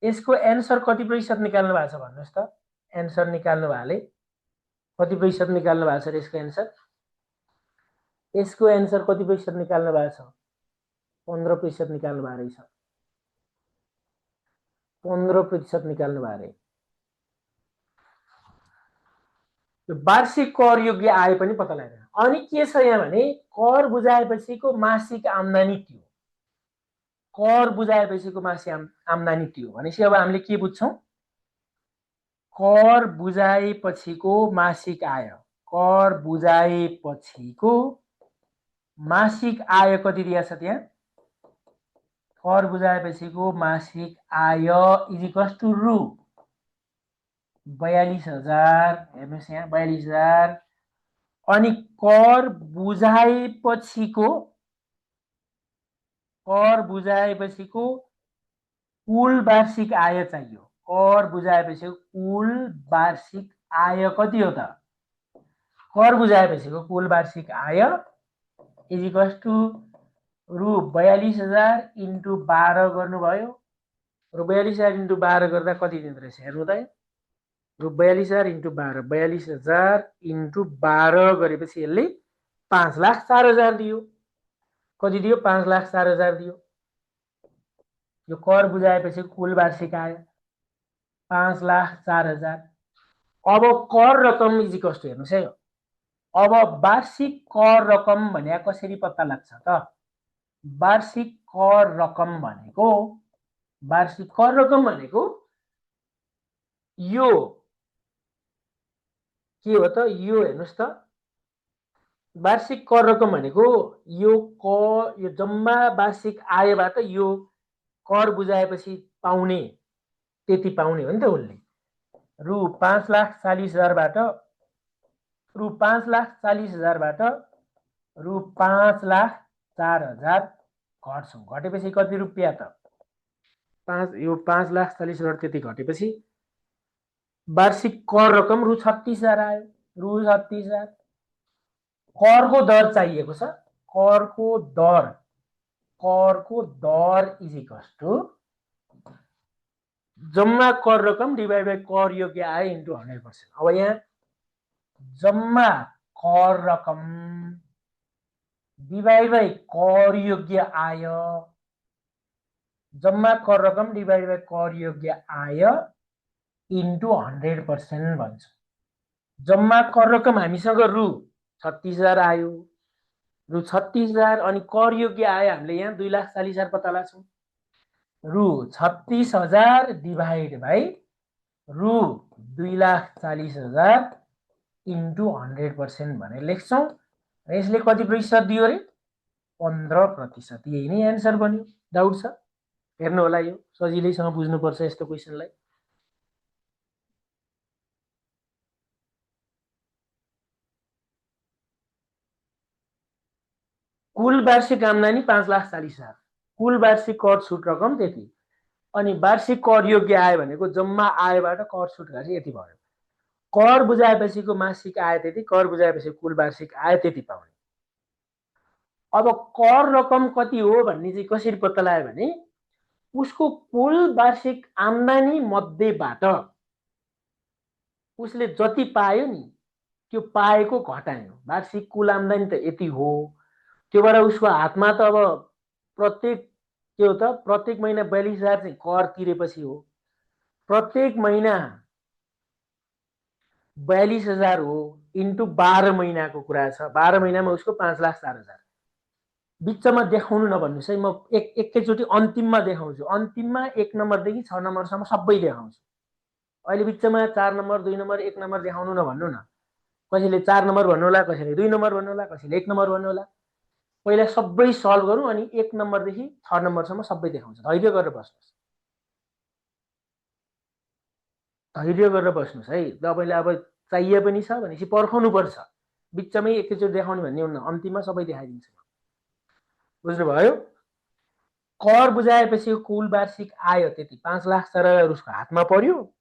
यसको एन्सर कति प्रतिशत निकाल्नु भएको छ भन्नुहोस् त? एन्सर निकाल्नु भाले कति प्रतिशत निकाल्नु भएको छ यसको एन्सर? यसको एन्सर कति प्रतिशत निकाल्नु भएको छ? 15% निकाल्नु भएको रहेछ। 15% निकाल्नु भएको रे। वार्षिक कर योग्य आय पनि पत्ता लगाएर। अनि के छ यहाँ भने कर बुझाएपछिको मासिक आम्दानी त्यो। कर बुझाएपछिको मासिक आम्दानी त्यो भनेपछि अब हामीले के बुझ्छौं? कर बुझाएपछिको मासिक आय, कर बुझाएपछिको मासिक आय कति दिएको छ त्यहाँ? कर बुझाएपछिको मासिक आय इज इक्वल्स टु रु 42,000। हेर्नुहोस् यहाँ 42,000। अनि कर बुझाएपछिको कुल वार्षिक आय चाहियो। कर बुझाएपछिको कुल वार्षिक आय कति हो त? कर बुझाएपछिको कुल वार्षिक आय इज इक्वल्स टु रु 42,000 इन्टु 12 गर्नुभयो। रु 42,000 इन्टु 12 गर्दा कति दिँदो रहेछ हेर्नु त? रु 42,000 इन्टु 12, 42,000 इन्टु 12 गरेपछि यसले 5,04,000 दियो। कति दियो? 5,04,000 दियो। यो कर बुझाएपछि कुल वार्षिक आय 5,04,000। अब कर रकम इज इक्वल्स टु हेर्नुहोस् है। अब वार्षिक कर रकम भने कसरी पत्ता लाग्छ त? वार्षिक कर रकम भनेको यो के हो त? यो हेर्नुहोस् त, वार्षिक कर रकम भनेको यो जम्मा वार्षिक आयबाट यो कर बुझाएपछि पाउने त्यति पाउने हो नि त उसले। रु 5,40,000बाट रु 5,40,000बाट रु 5,04,000 घट्छौँ। घटेपछि कति रुपियाँ त? यो 5,40,000 त्यति घटेपछि वार्षिक कर रकम रु 36,000 आयो। रु 36,000 करको दर चाहिएको छ। करको दर इज इक्वल्स टु जम्मा कर रकम डिभाइड बाई कर योग्य आय इन्टु 100%। अब यहाँ जम्मा कर रकम डिभाइड बाई कर योग्य आय, जम्मा कर रकम डिभाइड बाई कर योग्य आय इन्टु 100% भन्छ। जम्मा कर रकम हामीसँग रु 36,000 आयो। रु 36,000 अनि कर योग्य आय हामीले यहाँ 2,40,000 पत्ता लाग्छौँ। रु 36,000 डिभाइड बाई रु 2,40,000 इन्टु 100% भनेर लेख्छौँ। र यसले कति प्रतिशत दियो अरे 15%। यही नै एन्सर बन्यो। डाउट छ? हेर्नु होला, यो सजिलैसँग बुझ्नुपर्छ यस्तो क्वेसनलाई। कुल वार्षिक आम्दानी 5,40,000, कुल वार्षिक कर छुट रकम त्यति, अनि वार्षिक कर योग्य आय भनेको जम्मा आयबाट कर छुट गरेर यति भयो। कर बुझाएपछिको मासिक आय त्यति, कर बुझाएपछि कुल वार्षिक आय त्यति पाउने। अब कर रकम कति हो भन्ने चाहिँ कसरी पत्ता लगायो भने उसको कुल वार्षिक आम्दानी मध्येबाट उसले जति पायो नि त्यो पाएको घटायो। वार्षिक कुल आम्दानी त यति हो, त्योबाट उसको हातमा त अब प्रत्येक के हो त प्रत्येक महिना 42,000 चाहिँ कर तिरेपछि हो। प्रत्येक महिना 42,000 हो इन्टु 12 महिनाको कुरा छ। 12 महिनामा उसको 5,04,000। बिचमा देखाउनु नभन्नुहोस् है, म एकैचोटि अन्तिममा देखाउँछु। अन्तिममा 1 नम्बरदेखि 6 नम्बरसम्म सबै देखाउँछु। अहिले बिचमा 4 नम्बर 2 नम्बर 1 नम्बर देखाउनु नभन्नु न। कसैले 4 नम्बर भन्नु होला, कसैले 2 नम्बर भन्नु होला, कसैले 1 नम्बर भन्नु होला। पहिला सबै सल्भ गरौँ अनि 1 नम्बरदेखि 6 नम्बरसम्म सबै देखाउँछ। धैर्य गरेर बस्नुहोस्, धैर्य गरेर बस्नुहोस् है। तपाईँले अब चाहिए पनि छ भनेपछि पर्खाउनु पर्छ। बिचमै एकैचोटि देखाउने भन्ने हुन्न, अन्तिममा सबै देखाइदिन्छु। बुझ्नुभयो? कर बुझाएपछि कुल वार्षिक आयो त्यति 5,04,000 उसको हातमा पर्यो।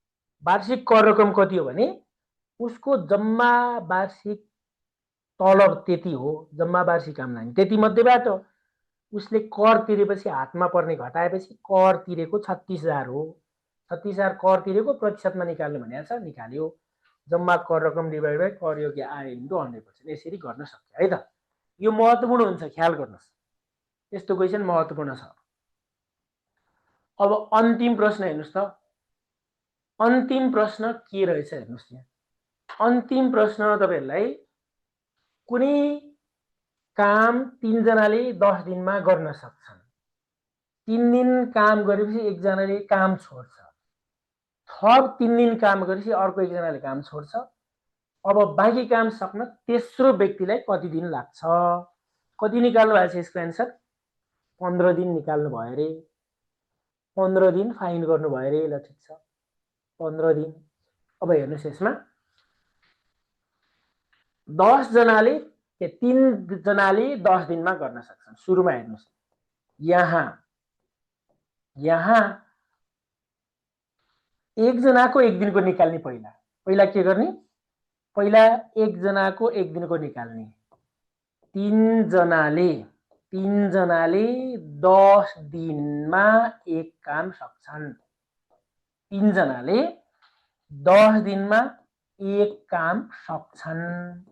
वार्षिक कर रकम कति हो भने उसको जम्मा वार्षिक तलब त्यति हो, जम्मा वार्षिक आम्दानी त्यति मध्येबाट उसले कर तिरेपछि हातमा पर्ने घटाएपछि कर तिरेको 36,000 हो। 36,000 कर तिरेको प्रतिशतमा निकाल्नु भनेको छ, निकाल्यो। जम्मा कर रकम डिभाइड बाई कर योग्य आय इन्टु 100%। यसरी गर्न सक्यो है त। यो महत्त्वपूर्ण हुन्छ, ख्याल गर्नुहोस्। यस्तो क्वेसन महत्त्वपूर्ण छ। अब अन्तिम प्रश्न हेर्नुहोस् त। अन्तिम प्रश्न के रहेछ हेर्नुहोस् यहाँ। अन्तिम प्रश्न तपाईहरुलाई कुनै काम 3 जनाले 10 दिनमा गर्न सक्छन्। 3 दिन काम गरेपछि एकजनाले काम छोड्छ, थप 3 दिन काम गरेपछि अर्को एकजनाले काम छोड्छ। अब बाँकी काम सक्न तेस्रो व्यक्तिलाई कति दिन लाग्छ? कति निकाल्नु भएको छ यसको एन्सर? 15 दिन निकाल्नु भयो रे। 15 दिन फाइन गर्नु भयो रे। ल ठिक छ, 15 दिन। अब हेर्नुहोस् यसमा 10 जनाले 3 जनाले 10 दिनमा गर्न सक्छन्। सुरुमा हेर्नुहोस्, यहाँ एक जनाको एक दिनको निकाल्ने। पहिला के गर्ने? पहिला एक जनाको एक दिनको निकाल्ने। 3 जनाले 10 दिनमा एक काम सक्छन्। 3 जनाले 10 दिनमा एक काम सक्छन्।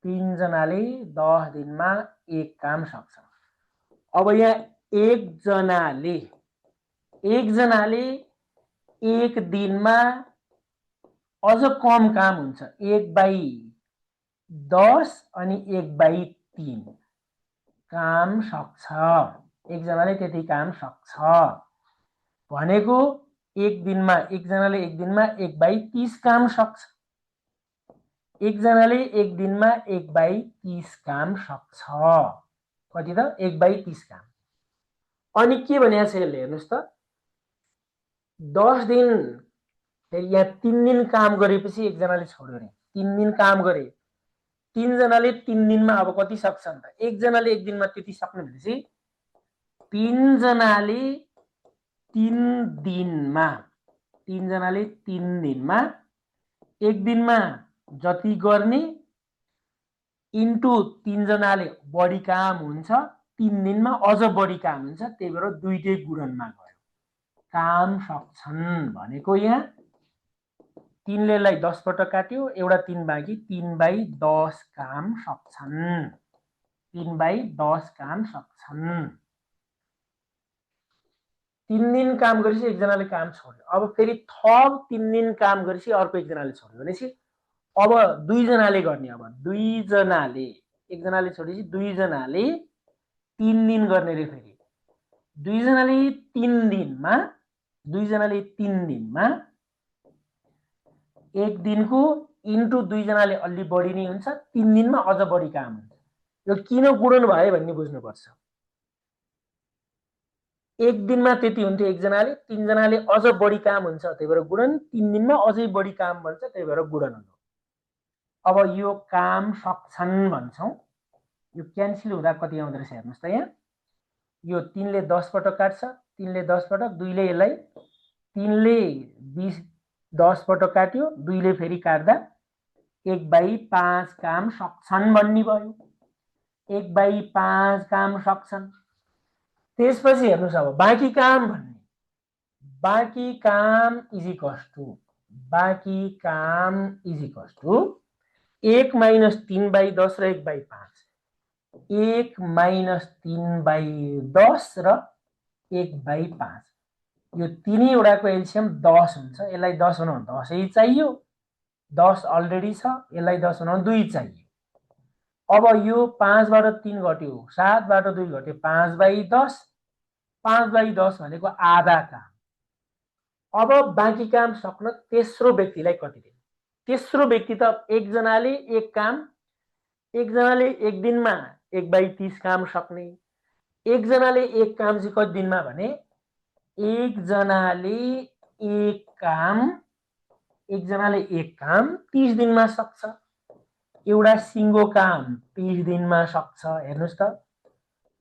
3 जनाले 10 दिनमा एक काम सक्छन्। अब यहाँ एक जनाले एक दिनमा अझ कम काम हुन्छ। 1/10 अनि 1/3 काम सक्छ। एक जनाले त्यति काम सक्छ भनेको एक दिनमा एकजनाले एक दिनमा 1/30 काम सक्छ। एक जनाले एक दिनमा 1/30 काम सक्छ। कति त? 1/30 काम। अनि के भनेको छ यसले हेर्नुहोस् त, 10 दिन फेरि यहाँ 3 दिन काम गरेपछि एकजनाले छोड्यो रे। 3 दिन काम गरे, 3 जनाले 3 दिनमा अब कति सक्छन् त? एकजनाले एक दिनमा त्यति सक्ने भनेपछि 3 जनाले 3 दिनमा एक दिनमा जति गर्ने इन्टु 3 जनाले बढी काम हुन्छ, 3 दिनमा अझ बढी काम हुन्छ, त्यही भएर दुईटै गुणनमा गयो। काम सक्छन् भनेको यहाँ 3 ले 10 पटक काट्यो, एउटा 3 बाँकी, 3/10 काम सक्छन्। 3/10 काम सक्छन्। 3 दिन काम गरेपछि एकजनाले काम छोड्यो। अब फेरि थप 3 दिन काम गरेपछि अर्को एकजनाले छोड्यो भनेपछि अब 2 जनाले गर्ने। अब 2 जनाले एकजनाले छोडेपछि 2 जनाले 3 दिन गर्ने रे। फेरि दुईजनाले 3 दिनमा दुईजनाले 3 दिनमा एक दिनको इन्टु दुईजनाले अलि बढी नै हुन्छ 3 दिनमा अझ बढी काम हुन्छ यो किन गुणन भयो भन्ने बुझ्नुपर्छ एक दिनमा त्यति हुन्थ्यो एकजनाले 3 जनाले अझ बढी काम हुन्छ त्यही भएर गुणन 3 दिनमा अझै बढी काम भन्छ त्यही भएर गुणन हो अब यो काम सक्छन् भन्छौं यो क्यान्सल हुँदा कति आउँदो रहेछ हेर्नुस् त यहाँ यो 3 ले 10 पटक काट्छ 3 ले 10 पटक 2 ले यसलाई 3 ले 20 10 पटक काट्यो 2 ले फेरि काट्दा 1/5 काम सक्छन् भन्ने भयो 1/5 काम सक्छन् त्यसपछि हेर्नुस् अब बाँकी काम भन्ने बाँकी काम इज इक्वल्स टु 1 माइनस 3/10 र 1/5 1 माइनस 3/10 र 1/5 यो तिनैवटाको एलसियम 10 हुन्छ यसलाई 10 बनाउन 10 चाहियो 10 अलरेडी छ यसलाई 10 बनाउन 2 चाहियो अब यो 5 बाट 3 घट्यो 7 बाट 2 घट्यो 5/10 5/10 भनेको आधा काम अब बाँकी काम सक्न तेस्रो व्यक्तिलाई कति दिने तेस्रो व्यक्ति त एकजनाले एक काम एकजनाले एक दिनमा 1/30 काम सक्ने एकजनाले एक काम चाहिँ कति दिनमा भने एकजनाले एक काम 30 दिनमा सक्छ एउटा सिंगो काम 30 दिनमा सक्छ हेर्नुस् त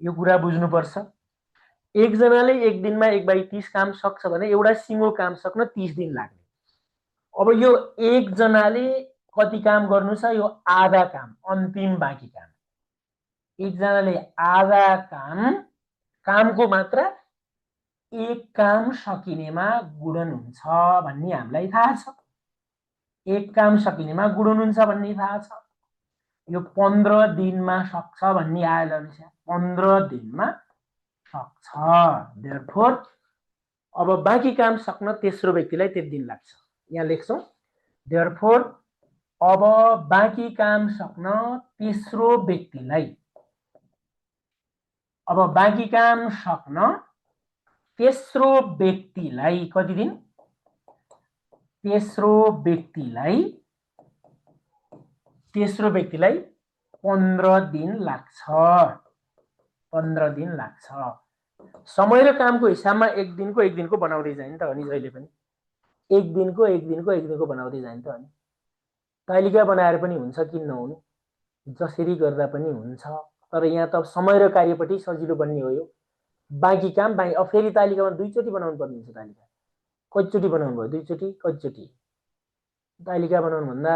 यो कुरा बुझ्नुपर्छ एकजनाले एक दिनमा 1/30 काम सक्छ भने एउटा सिंगो काम सक्न 30 दिन लाग्ने अब यो एकजनाले कति काम गर्नु छ यो आधा काम अन्तिम बाँकी काम एकजनाले आधा कामको मात्रा एक काम सकिनेमा गुणन हुन्छ भन्ने हामीलाई थाहा छ एक काम सकिनेमा गुणन हुन्छ भन्ने थाहा छ यो 15 दिनमा सक्छ भन्ने आयो ल 15 दिनमा सक्छ देयरफोर अब बाँकी काम सक्न तेस्रो व्यक्तिलाई त्यति दिन लाग्छ यहाँ लेख्छौं देयरफोर अब बाँकी काम सक्न तेस्रो व्यक्तिलाई अब बाँकी काम सक्न तेस्रो व्यक्तिलाई कति दिन तेस्रो व्यक्तिलाई 15 दिन लाग्छ 15 दिन लाग्छ समय र कामको हिसाबमा एक दिनको बनाउँदै जाने त हो नि जहिले पनि एक दिनको बनाउँदै जाने त हो नि तालिका बनाएर पनि हुन्छ किन नहुनु जसरी गर्दा पनि हुन्छ तर यहाँ त समय र कार्यपट्टि सजिलो बन्ने हो यो बाँकी काम अब फेरि तालिकामा दुईचोटि बनाउनु पर्ने हुन्छ तालिका कतिचोटि बनाउनु भयो दुईचोटि कतिचोटि तालिका बनाउनु भन्दा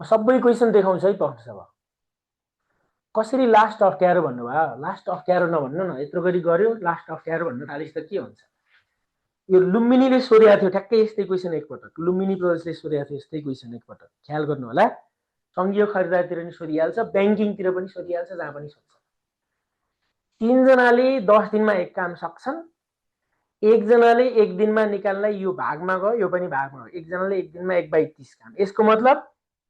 सबै क्वेशन देखाउँछ है पक्ष अब कसरी लास्ट अप्ठ्यारो भन्नुभयो लास्ट अप्ठ्यारो नभन्नु न यत्रो गरी गर्यो लास्ट अप्ठ्यारो भन्न थालेछ त के हुन्छ यो लुम्बिनीले सोधेको थियो ठ्याक्कै यस्तै क्वेशन एकपटक लुम्बिनी प्रोजेक्टले सोधेको थियो यस्तै क्वेशन एकपटक ख्याल गर्नु होला संघीय खरिदारतिर पनि सोधिहाल्छ ब्याङ्किङतिर पनि सोधिहाल्छ जहाँ पनि सोध्छ 3 जनाले 10 दिनमा एक काम सक्छन् एकजनाले एक दिनमा निकाल्नलाई यो भागमा गयो यो पनि भागमा गयो एकजनाले एक दिनमा 1/30 काम यसको मतलब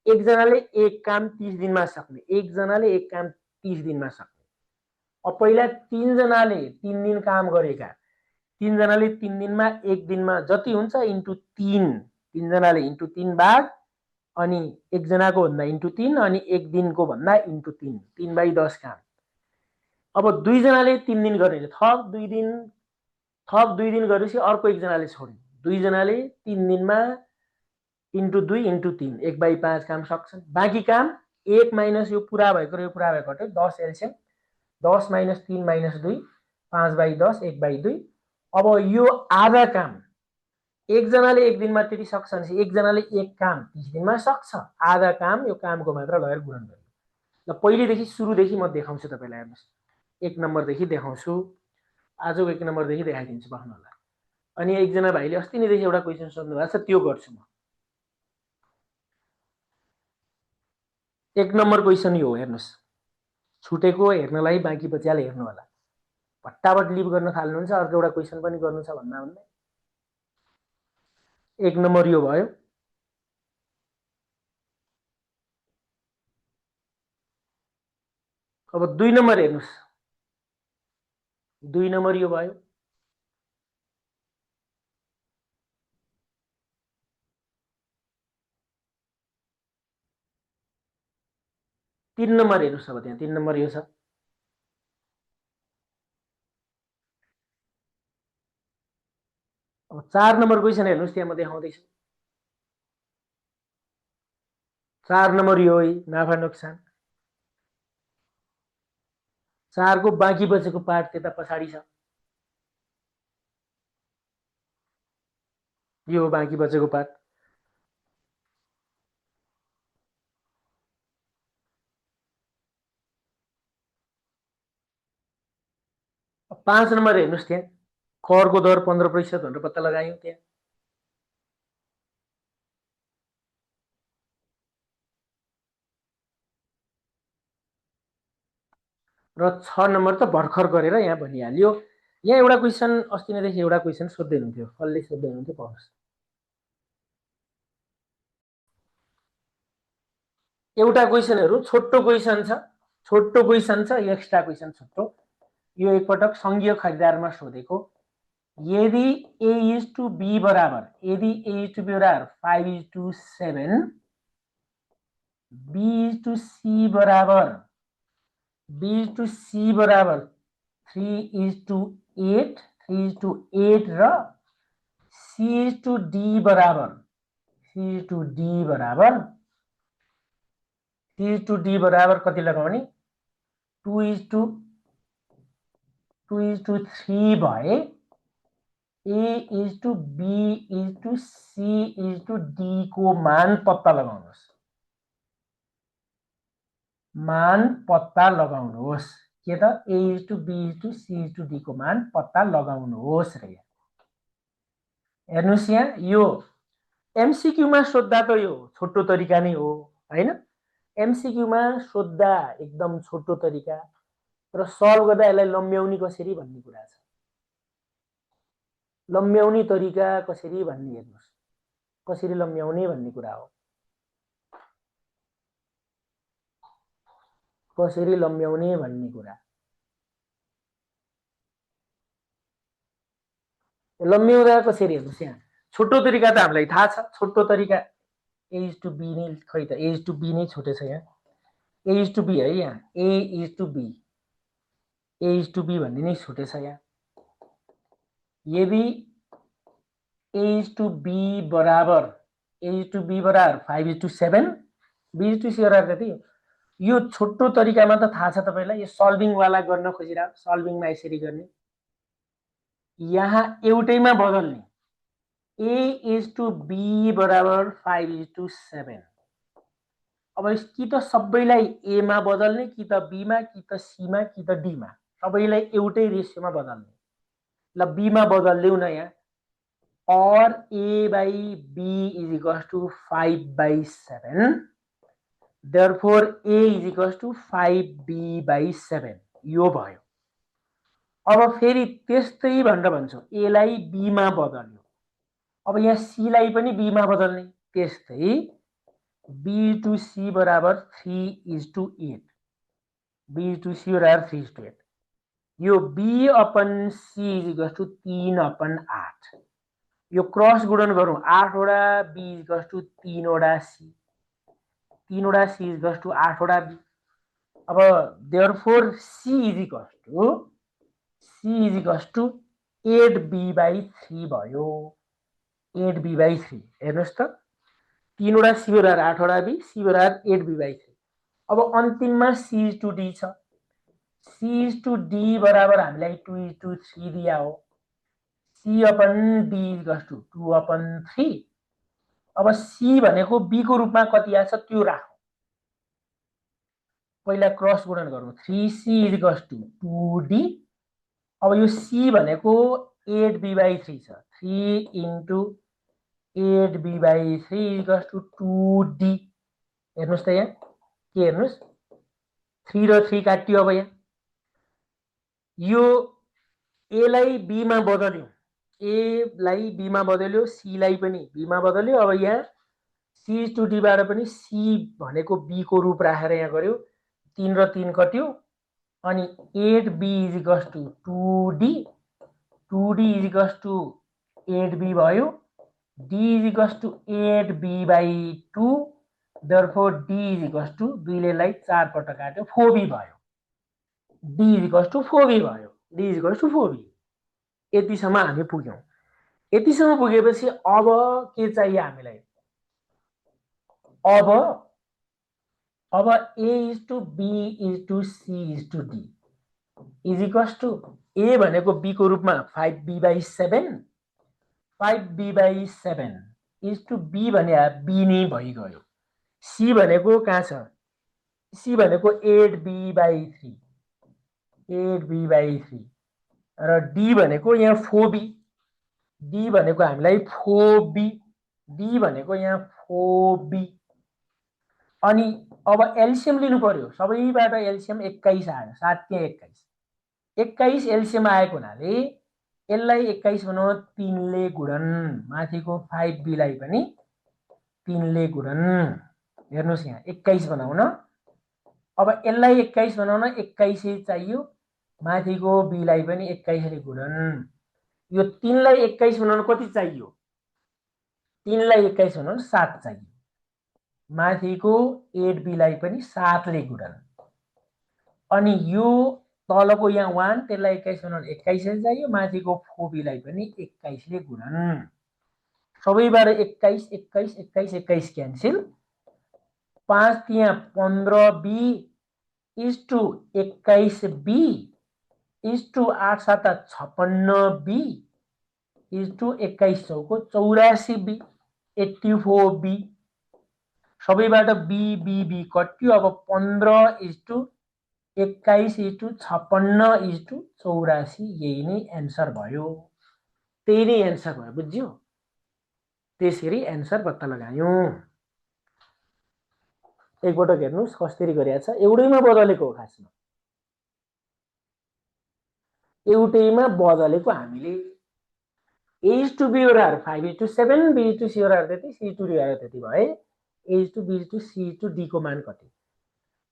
एकजनाले एक काम 30 दिनमा सक्ने एकजनाले एक काम 30 दिनमा सक्ने अब पहिला 3 जनाले 3 दिन काम गरेका 3 जनाले 3 दिनमा एक दिनमा जति हुन्छ इन्टु 3 3 जनाले इन्टु 3 भाग अनि एकजनाको भन्दा इन्टु 3 अनि एक दिनको भन्दा इन्टु 3 3/10 काम अब दुई जनाले 3 दिन गर्ने थप 2 दिन गरेपछि अर्को एकजनाले छोड्यो दुई जनाले 3 दिनमा इन्टु 2 इन्टु 3 1/5 काम सक्छन् बाँकी काम 1 माइनस यो पुरा भएको र यो पुरा भएको 10 एलसियम 10 माइनस 3 माइनस 2 5/10 1/2 अब यो आधा काम एकजनाले एक दिनमा त्यति सक्छ भने एकजनाले एक काम 30 दिनमा सक्छ आधा काम यो कामको मात्रा लगेर गुणन गर्नु ल पहिलेदेखि सुरुदेखि म देखाउँछु तपाईलाई हेर्नुस् 1 नम्बरदेखि देखाउँछु आजको 1 नम्बरदेखि देखाइदिन्छु बस्नु होला अनि एकजना भाइले अस्ति नैदेखि एउटा क्वेशन सोध्नु भएको छ त्यो गर्छु म 1 नम्बर क्वेशन यो हेर्नुस् छुटेको हेर्नलाई बाँकी बचाले हेर्नु होला फटाफट लिभ गर्न थाल्नुहुन्छ अर्को एउटा क्वेशन पनि गर्नु छ भन्दा 1 नम्बर यो भयो अब 2 नम्बर हेर्नुस्, 2 नम्बर यो भयो। 3 नम्बर हेर्नुस्, अब त्यहाँ 3 नम्बर यो छ। अब 4 नम्बर क्वेसन हेर्नुस्, त्यहाँ म देखाउँदैछु। 4 नम्बर यो है, नाफा नोक्सान। 4 को बाँकी बचेको पार्ट त्यता पछाडि छ, यो हो बाँकी बचेको पार्ट। अब 5 नम्बर हेर्नुस्, त्यहाँ करको दर 15% भनेर पत्ता लगायौँ त्यहाँ। र 6 नम्बर त भर्खर गरेर यहाँ भनिहाल्यो। यहाँ एउटा क्वेसन अस्ति नैदेखि एउटा क्वेसन सोध्दै हुनुहुन्थ्यो, कसले सोध्दै हुनुहुन्थ्यो पढ्नुहोस्। एउटा क्वेसनहरु छोटो क्वेसन छ, छोटो क्वेसन छ, एक्स्ट्रा क्वेसन छोटो। यो एकपटक संघीय खरिदारमा सोधेको, यदि A is to B बराबर, यदि A is to B बराबर 5:7, B is to C बराबर, B is to C बराबर 3:8, 3:8 र C is to D बराबर, C is to D बराबर, C is to D बराबर कति लगाउने, 2:3 भए A is to B is to C is to D को मान पत्ता लगाउनुहोस्, मान पत्ता लगाउनुहोस्। के त A is to B is to C is to D को मान पत्ता लगाउनुहोस् रे। हेर्नुस् यहाँ, यो MCQ मा सोध्दा त यो छोटो तरिका नै हो हैन। MCQ मा सोध्दा एकदम छोटो तरिका, र सल्भ गर्दा यसलाई लम्ब्याउने कसरी भन्ने कुरा छ। लम्ब्याउने तरिका कसरी भन्ने हेर्नुस्, कसरी लम्ब्याउने भन्ने कुरा हो। कसरी लम्ब्याउने भन्ने कुरा, लम्ब्याउँदा कसरी हेर्नुस्। यहाँ छोटो तरिका त हामीलाई थाहा छ, छोटो तरिका A is to B नै, खै त A is to B नै छुटेछ यहाँ। A is to B है, यहाँ A is to B, A is to B भन्ने नै छुटेछ यहाँ। यदि A is to B बराबर, A is to B बराबर 5:7, B is to C बराबर कति, यो छोटो तरिकामा त थाहा छ तपाईलाई। यो सल्भिङ वाला गर्न खोजिरा, सल्भिङमा यसरी गर्ने, यहाँ एउटैमा बदल्ने, A is to B बराबर 5:7। अब कि त सबैलाई A मा बदल्ने, कि त B मा, कि त C मा, कि त D मा, सबैलाई एउटै रेसियोमा बदल्ने। ल B मा बदल्दिउँ न यहाँ, or A by B is equals to 5/7, therefore A is equals to 5B/7, यो भयो। अब फेरि त्यस्तै भनेर भन्छौ, A लाई B मा बदल्यो। अब यहाँ C लाई पनि B मा बदल्ने, त्यस्तै B to C बराबर 3:8, B to C बराबर 3:8, यो B upon C is equals to 3/8। यो क्रस गुणन गरौँ, 8 वटा B is equals to 3 वटा C, 3 वटा C is equals to 8 वटा B। अब therefore C is equals to 8B/3 भयो, 8B/3। हेर्नुस् त, 3 वटा C बराबर 8 वटा B, C बराबर 8B/3। अब अन्तिममा C is to D छ, C is to D बराबर हामीलाई 2:3 दिया हो, C upon D is equals to 2/3। अब C भनेको B को रूपमा कति आछ त्यो राखौं, पहिला क्रस गुणन गरौँ, 3C is equals to 2D। अब यो C भनेको 8B/3 छ, 3 into 8B/3 is equals to 2D। हेर्नुस् त यहाँ के हेर्नुस्, 3 र 3 काटियो। अब यहाँ यो A लाई B मा बदल्यो, A लाई B मा बदल्यो, C लाई पनि B मा बदल्यो। अब यहाँ C to D बाट पनि C भनेको B को रूप राखेर यहाँ गर्यो, 3 र 3 कट्यो, अनि 8b is equals to 2d 2d is equals to 8b भयो d is equals to 8b by 2 therefore d is equals to 2 ले लाई 4 पल्ट काट्यो 4b भयो d is equals to 4b भयो d is equals to 4b यतिसम्म हामी पुग्यौं यतिसम्म पुगेपछि अब के चाहियो हामीलाई अब a is to b is to c is to d is equals to a भनेको b को रूपमा 5b by 7 5b by 7 is to b भने b नै भइगयो c भनेको कहाँ छ c भनेको 8b by 3 8b by 3 र d भनेको यहाँ 4b d भनेको हामीलाई 4b d भनेको यहाँ 4b अनि अब एलसीएम लिनु पर्यो सबैबाट एलसीएम 21 आयो 7 के 21 एलसीएम आएको हुनाले यसलाई 21 बनाउन 3 ले गुणन माथिको 5b लाई पनि 3 ले गुणन हेर्नुस् यहाँ 21 बनाउन अब यसलाई 21 बनाउन 21 चाहियो माथिको b लाई पनि 21 ले गुणन यो 3 लाई 21 बनाउन कति चाहियो 3 लाई 21 बनाउन 7 चाहियो माथिको 8b लाई पनि 7 ले गुणन अनि यो तलको यहाँ 1 त्यसलाई 21 बनाउन 21 चाहियो माथिको 4b लाई पनि 21 ले गुणन सबैबाट 21 21 21 21 क्यान्सल 5 त्यहाँ 15b is to 21b is to 8 7 56b is to 21 choco 84b 84b सबैबाट b b b कट्यो अब 15 is to 21 is to 56 is to 84 यही नै एन्सर भयो त्यही नै एन्सर भयो बुझ्यो त्यसरी एन्सर पत्ता लगायौं एकपटक हेर्नुस् कसरी गरिएको छ एउटैमा बदलेको हो खासमा एउटैमा बदलेको हामीले a is to b बराबर 5 is to 7 b is to c बराबर त्यति c is to d बराबर त्यति भए a is to b is to c is to d को मान कति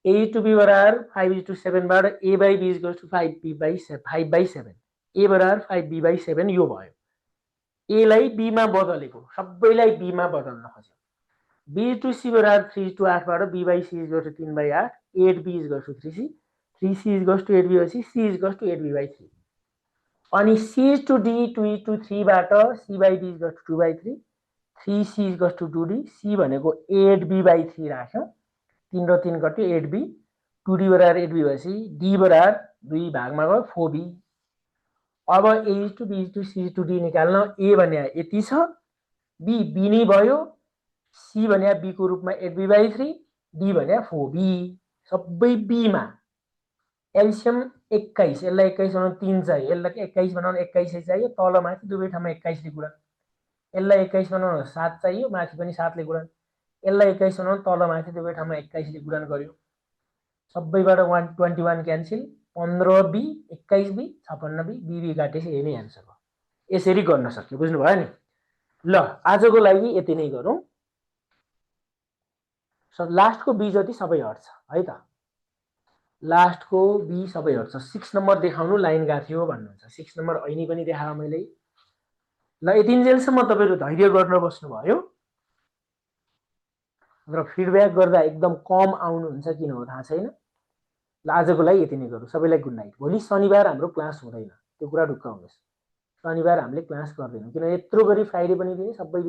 a is to b बराबर 5 is to 7 बाट a by b is equals to 5b by 5 by 7 a बराबर 5b by 7 यो भयो a लाई b मा बदलेको सबैलाई b मा बदल्न खोज्यो b is to c बराबर 3 is to 8 बाट b by c is equals to 3 by 8 8b is equals to 3c 3c is equals to 8b by c c is equals to 8b by 3 अनि c is to d 2 is to 3 बाट c by d is equals to 2 by 3 3c is equals to 2d c भनेको 8b by 3 राख्यौं 3 र 3 कट्यो 8b 2d बराबर 8b भएपछि d बराबर 2 भागमा गयो 4b अब a is to b is to c is to d निकाल्न a भने यति छ b b नै भयो c भने b को रूपमा 8b by 3 d भने 4b सबै b मा एलसीएम 21 यसलाई 21 बनाउन 3 चाहियो यसलाई 21 बनाउन 21 चाहियो तल माथि दुवै ठाउँमा 21 ले गुणन यसलाई 21 बनाउन 7 चाहियो माथि पनि 7 ले गुणन यसलाई 21 बनाउन तल माथि दुवै ठाउँमा 21 ले गुणन गर्यो सबैबाट 121 cancel 15b 21b 56b b काटेपछि यही नै आन्सर हो यसरी गर्न सक्यो बुझ्नु भयो नि ल आजको लागि यति नै गरौँ लास्टको b जति सबै हट्छ है त लास्टको b सबै हट्छ 6 नम्बर देखाउनु लाइन गाथ्यो भन्नुहुन्छ 6 नम्बर अहिले पनि देखाए मैले ल यतिन्जेलसम्म तपाईहरु धैर्य गर्न बस्नु भयो र फिडब्याक गर्दा एकदम कम आउनुहुन्छ किन हो थाहा छैन ल आजको लागि यति नै गरौँ सबैलाई गुड नाइट भोलि शनिबार हाम्रो क्लास हुँदैन त्यो कुरा ढुक्क हुनुहोस् शनिबार हामीले क्लास गर्दैनौं किन यत्रो गरी फ्राइडे पनि दिए सबै